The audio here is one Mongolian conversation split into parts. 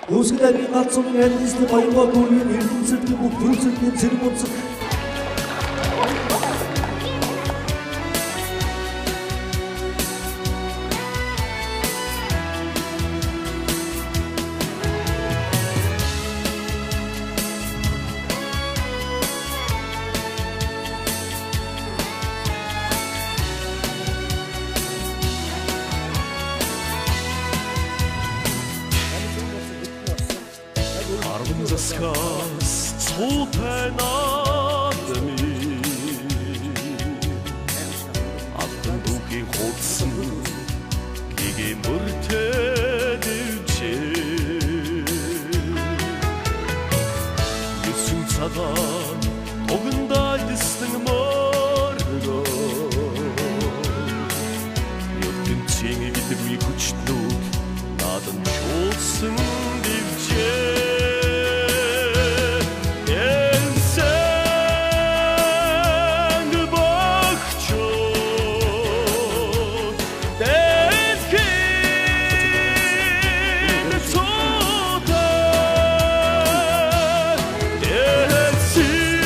Төгсгөл аймгийн галт сумын аль нийслэлийн Баянгол дүүргийн Эрдэнэсэлтийн бүх төр зүрхний цэрэг унцэг Арван засгаас цуутай наадмын Алтан дүүгийн хуудсан гэгээ мөртэй дэвжээ. Есөн цагаан тугандаа диссэн мөргөө, ертөнцийн эдмийн хүчнүүд наадам чуулсан дэвжээ. Элсэн богчууд дэлхийн цутай дэлсийн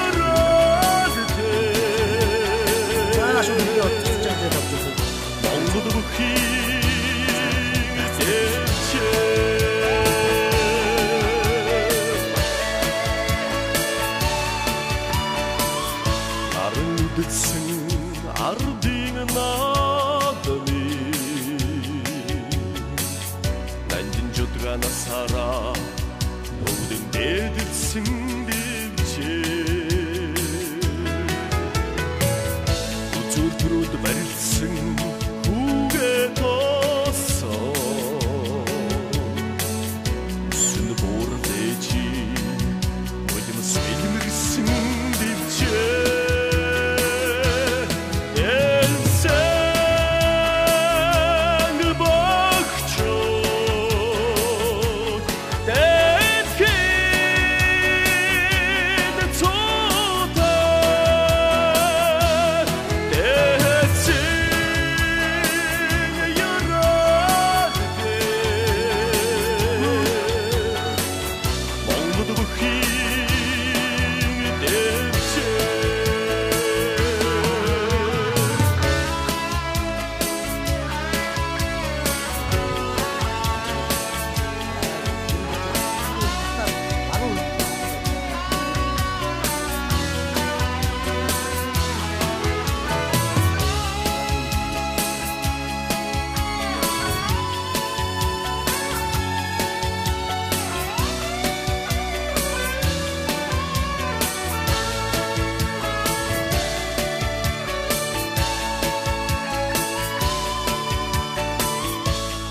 ёроолтой. За шууд хэрэг олцож байгаа болж байна. Монгол бүхий дэвжээ. Нарын үдсэн ардын наадмын Нандин жудганасаараа нүдэн дээдэлсэн дэвжээ. Үзүр төрөд барилсан хүүгээ тоосоо, Сүн буурдэж нулимс бэлмэрсэн дэвжээ. Элсэн богчууд дэлхийн цутай дэлсийн ёроолтой Монгол бүхий дэвжээ. Баруун.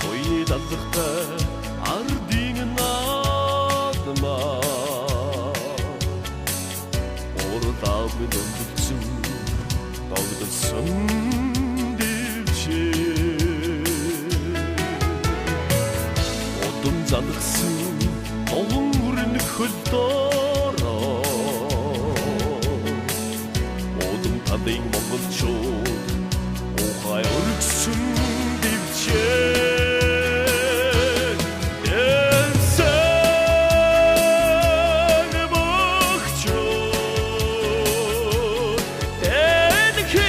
Хоёны дадлахтай ардын наадмаа Урдаа минь өндөлцөн догдолсон дэвжээ. Удам залгсан долон өрнөх хөлдөрөө, Удам тадын монголчууд ухай өргсөн дэвжээ. Элсэн богчууд дэлхийн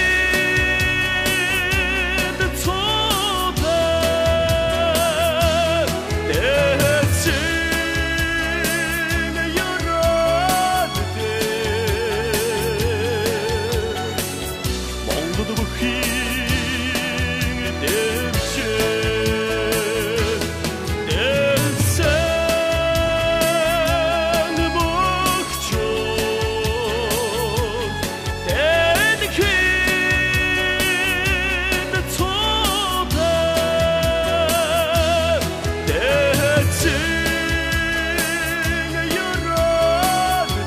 цутай дэлсийн ёроолтой Монгол бүхий дэвжээ. Дэлсэн богчууд дэлхийн цутай дэлсийн ёроолтой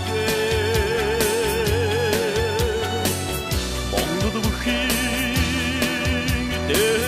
Монгол бүхий дэвжээ.